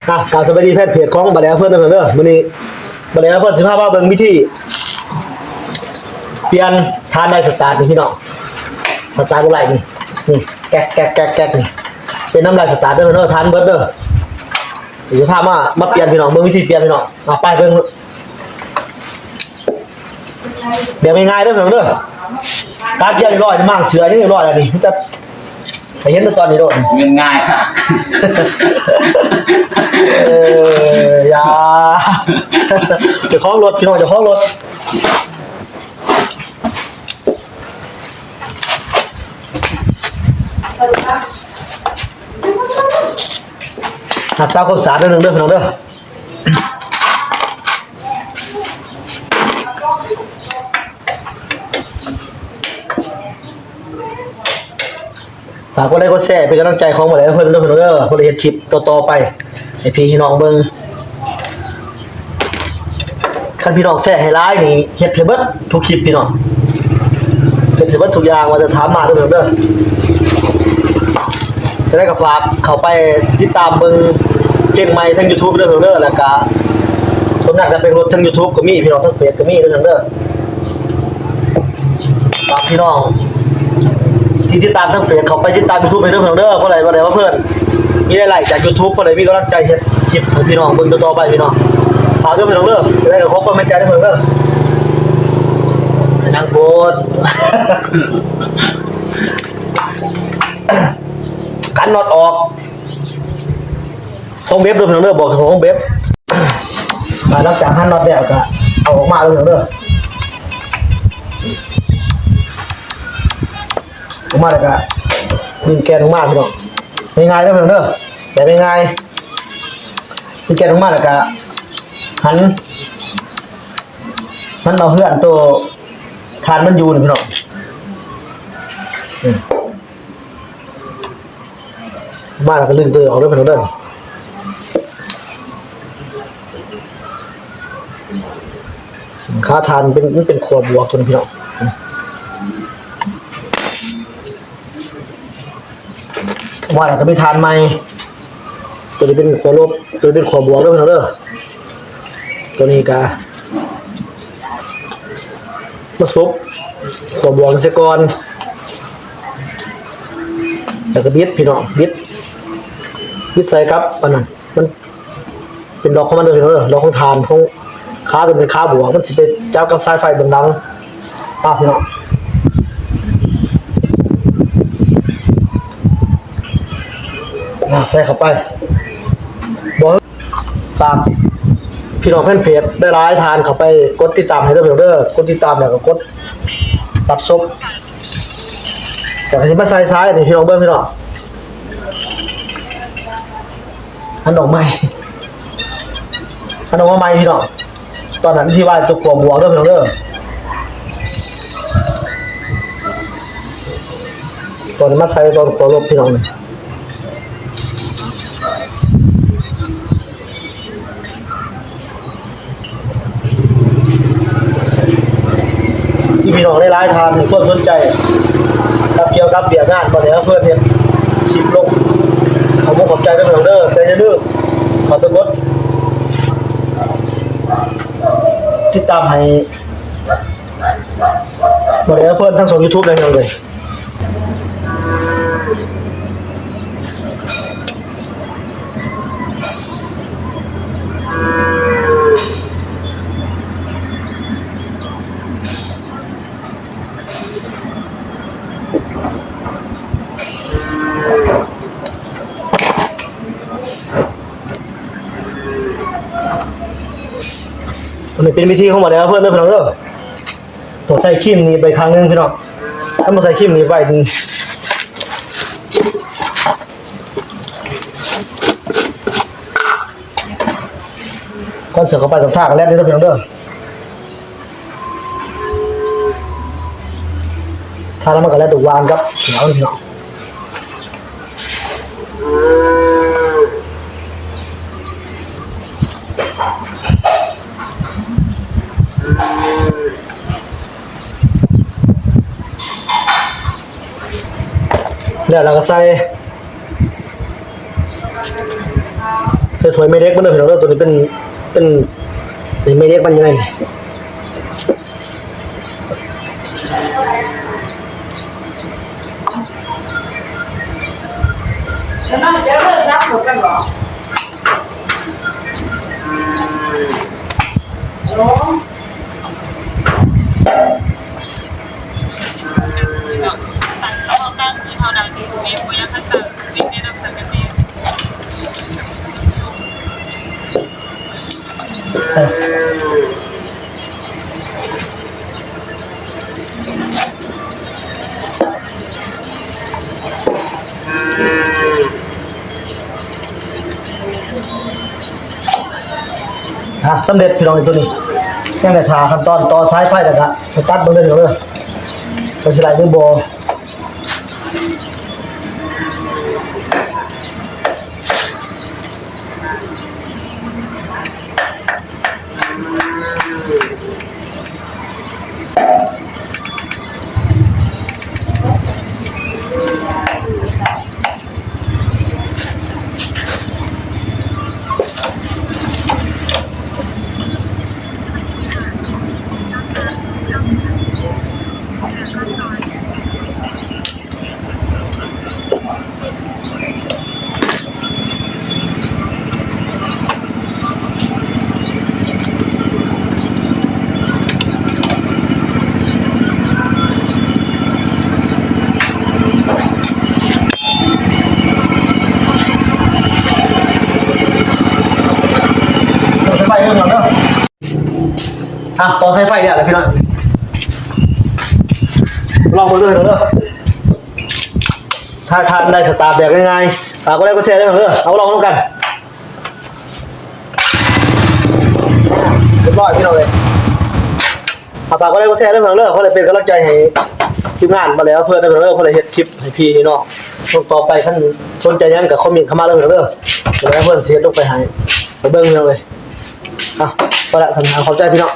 ອ່ະ ກາບສະບາຍດີແຟນເພຈຂອງບາແດເພິ່ນເດີ. ມື້ນີ້ບາແດເພິ່ນຊິພາມາເບິ່ງວິທີປ່ຽນຖ່ານໄລສະຕາດນີ້ພີ່ນ້ອງ. ສະຕາດບໍ່ໄລນີ້ ນີ້ ແກັກໆໆໆ ນີ້ ເປັນນຳໄລສະຕາດເດີພີ່ນ້ອງເດີ. ຖ່ານເບິດເດີ. ຊິພາມາ ມາປ່ຽນພີ່ນ້ອງ ເບິ່ງວິທີປ່ຽນພີ່ນ້ອງ. ເອົາ ໄປເບິ່ງ. ແບບງ່າຍໆເດີພີ່ນ້ອງເດີ. ກາກຽມຮຽບຮ້ອຍ ມ້າງເສື້ອຍັງຮຽບຮ້ອຍແລ້ວນີ້ ມີແຕ່ໃຫ້ເຫັນແຕ່ຕອນນີ້ໂລດ. ແມ່ນງ່າຍຄັກ. ເອີ ຢ່າ ເຈົ້າຂອງລົດພີ່ນ້ອງ ເຈົ້າຂອງລົດ. ຮັກສາຄວາມສະອາດໜ້ອຍໜຶ່ງເດີພີ່ນ້ອງເດີ. ຝາກກົດໄລກົດແຊເປັນກຳລັງໃຈຂອງບາແດເພິ່ນເດີພີ່ນ້ອງເດີ ເພື່ອໄດ້ເຮັດຄລິບຕໍ່ໆໄປໃຫ້ພີ່ໃຫ້ນ້ອງເບິ່ງ. ຄັນພີ່ນ້ອງແຊໃຫ້ຫຼາຍນີ້ ເຮັດໃຫ້ເບິດທຸກຄລິບພີ່ນ້ອງ ເຮັດໃຫ້ເບິດທຸກຢ່າງ ວ່າຈະຖາມມາເດີພີ່ນ້ອງເດີ. ຈັ່ງໃດກໍຝາກເຂົ້າໄປຕິດຕາມເບິ່ງເພງໃໝ່ທາງຢູທູບເດີພີ່ນ້ອງເດີ. ແລ້ວກະສ່ວນໃຫຍ່ກໍເປັນລົດທາງຢູທູບກໍມີພີ່ນ້ອງ ທາງເຟສກໍມີເດີພີ່ນ້ອງເດີ. ຝາກພີ່ນ້ອງທີ່ຕິດຕາມທາງເຟສ ເຂົ້າໄປຕິດຕາມຢູທູບໃຫ້ເດີພີ່ນ້ອງເດີ. ເພາະໄດ້ ເພາະໄດ້ວ່າເພິ່ນມີລາຍໄດ້ຈາກຢູທູບ ເພາະໄດ້ມີກຳລັງໃຈເຮັດຄລິບໃຫ້ພີ່ນ້ອງເບິ່ງຕໍ່ໆໄປພີ່ນ້ອງ. ຝາກເດີພີ່ນ້ອງເດີ. ຈັ່ງໃດກໍຂໍຄວາມເຫັນໃຈເດີພີ່ນ້ອງເດີ. ຍັງໂພດ ກັນນັອດອອກ ຂອງເບັບເດີພີ່ນ້ອງເດີ ບອກສະເພາະຂອງເບັບ. ອ່າ ຫຼັງຈາກຫັນນັອດແລ້ວກະເອົາອອກມາເດີພີ່ນ້ອງເດີ. ອອກມາແລ້ວກະດຶງແກນອອກມາພີ່ນ້ອງ. ງ່າຍໆເດີພີ່ນ້ອງເດີ ແບບງ່າຍໆ. ດຶງແກນອອກມາແລ້ວກະຫັນ ມັນເອົາເຮືອນໂຕຖ່ານມັນຢູ່ນີ້ພີ່ນ້ອງ. ມາແລ້ວກໍດຶງໂຕອອກເດີພີ່ນ້ອງເດີ. ຂາຖ່ານເປັນ ມັນເປັນຂົ້ວບວກຕົວນີ້ພີ່ນ້ອງ. ວ່າແລ້ວກໍມີຖ່ານໃໝ່ ຕົວນີ້ເປັນຂົ້ວລົບ ຕົວນີ້ເປັນຂົ້ວບວກເດີພີ່ນ້ອງເດີ. ຕົວນີ້ກໍມາສົບຂົ້ວບວກໃສ່ກ່ອນ ແລ້ວກໍບິດພີ່ນ້ອງ ບິດ ບິດໃສ່ກັບອັນນັ້ນ ມັນເປັນລັອກຂອງມັນເດີພີ່ນ້ອງເດີ ລັອກຂອງຖ່ານ ຂອງ ຂາຕົວນີ້ເປັນຂາບວກ ມັນຊິໄປຈັບກັບສາຍໄຟເບື້ອງຫຼັງ. ອ່າ ພີ່ນ້ອງ ອ່າ ໃສ່ເຂົ້າໄປ. ບໍ່ ຝາກພີ່ນ້ອງແຟນເພຈຫຼາຍໆທ່ານເຂົ້າໄປກົດຕິດຕາມໃຫ້ເດີພີ່ນ້ອງເດີ ກົດຕິດຕາມແລ້ວກໍກົດຮັບຊົມ ແລ້ວກໍຊິມາໃສ່ສາຍໃຫ້ພີ່ນ້ອງເບິ່ງພີ່ນ້ອງ. ອັນດອກໄມ້ ອັນດອກໄມ້ໃໝ່ພີ່ນ້ອງ ຕອນນັ້ນທີ່ວ່າຕົວຂົ້ວບວກເດີພີ່ນ້ອງເດີ ຕອນມາໃສ່ຕອນຂົ້ວລົບພີ່ນ້ອງ. ທີ່ພີ່ນ້ອງຫຼາຍໆທ່ານມີຄວາມສົນໃຈກັບ ກ່ຽວກັບວຽກງານ ບໍ່ໄດ້ເອົາເພື່ອເຮັດຄລິບລົງ ຂໍຂອບໃຈເດີພີ່ນ້ອງເດີ ແຕ່ຢ່າລືມເຂົ້າໄປກົດຕິດຕາມໃຫ້ບໍ່ໄດ້ເອົາເພື່ອທາງຊ່ອງຢູທູບເດີພີ່ນ້ອງເດີ. ອັນນີ້ເປັນວິທີຂອງບໍ່ໄດ້ເອົາເພື່ອນເດີພີ່ນ້ອງເດີ. ຕ້ອງໃສ່ຄີມໜີບໄວ້ຂ້າງໜຶ່ງພີ່ນ້ອງ ຖ້າບໍ່ໃສ່ຄີມໜີບໄວ້ ກ່ອນເສືອເຂົ້າໄປຕ້ອງທາກັນແລັດເດີພີ່ນ້ອງເດີ ທາແລ້ວມັນກໍແລັດດູກຫວ່ານກັບໜຽວພີ່ນ້ອງ. ແລ້ວເຮົາກໍໃສ່ ໃສ່ ຖ້ວຍແມ່ເຫຼັກມັນເດີພີ່ນ້ອງເດີ ຕົວນີ້ເປັນ ເປັນ ນີ້ແມ່ເຫຼັກມັນຢູ່ໃນນີ້. ອ່ະ ສຳເລັດພີ່ນ້ອງ ຕົວນີ້ ຍັງແຕ່ຖ້າຂັ້ນຕອນຕໍ່ສາຍໄຟ ແລ້ວກະສະຕັດເບິ່ງເດີພີ່ນ້ອງເດີ ວ່າຊິໄດ້ຫຼືບໍ່. ຕໍ່ສາຍໄຟເດີພີ່ນ້ອງເດີ ອ່ະ ຕໍ່ສາຍໄຟແລ້ວລະພີ່ນ້ອງ ລອງເບິ່ງເດີພີ່ນ້ອງເດີ. ຖ້າທ່ານໄດ້ສະຕາບແບບງ່າຍໆ ຝາກກົດໄລກົດແຊເດີພີ່ນ້ອງເດີ ເອົາມາລອງນຳກັນ. ຮຽບຮ້ອຍພີ່ນ້ອງເອີຍ ຝາກກົດໄລກົດແຊເດີພີ່ນ້ອງເດີ ເພື່ອໄດ້ເປັນກຳລັງໃຈໃຫ້ທີມງານມາແລ້ວເພື່ອນເດີພີ່ນ້ອງເດີ ເພື່ອໄດ້ເຮັດຄລິບໃຫ້ພີ່ໃຫ້ນ້ອງ ຊ່ວງຕໍ່ໄປ ຄັນສົນໃຈຫຍັງກໍຄອມເມັນເຂົ້າມາເດີພີ່ນ້ອງເດີ ແລ້ວເພື່ອນຊິເຮັດລົງໄປໃຫ້ ໄປເບິ່ງພີ່ນ້ອງເອີຍ. ອ່ະ ພໍລະ ສຳຄັນ ຂອບໃຈພີ່ນ້ອງ.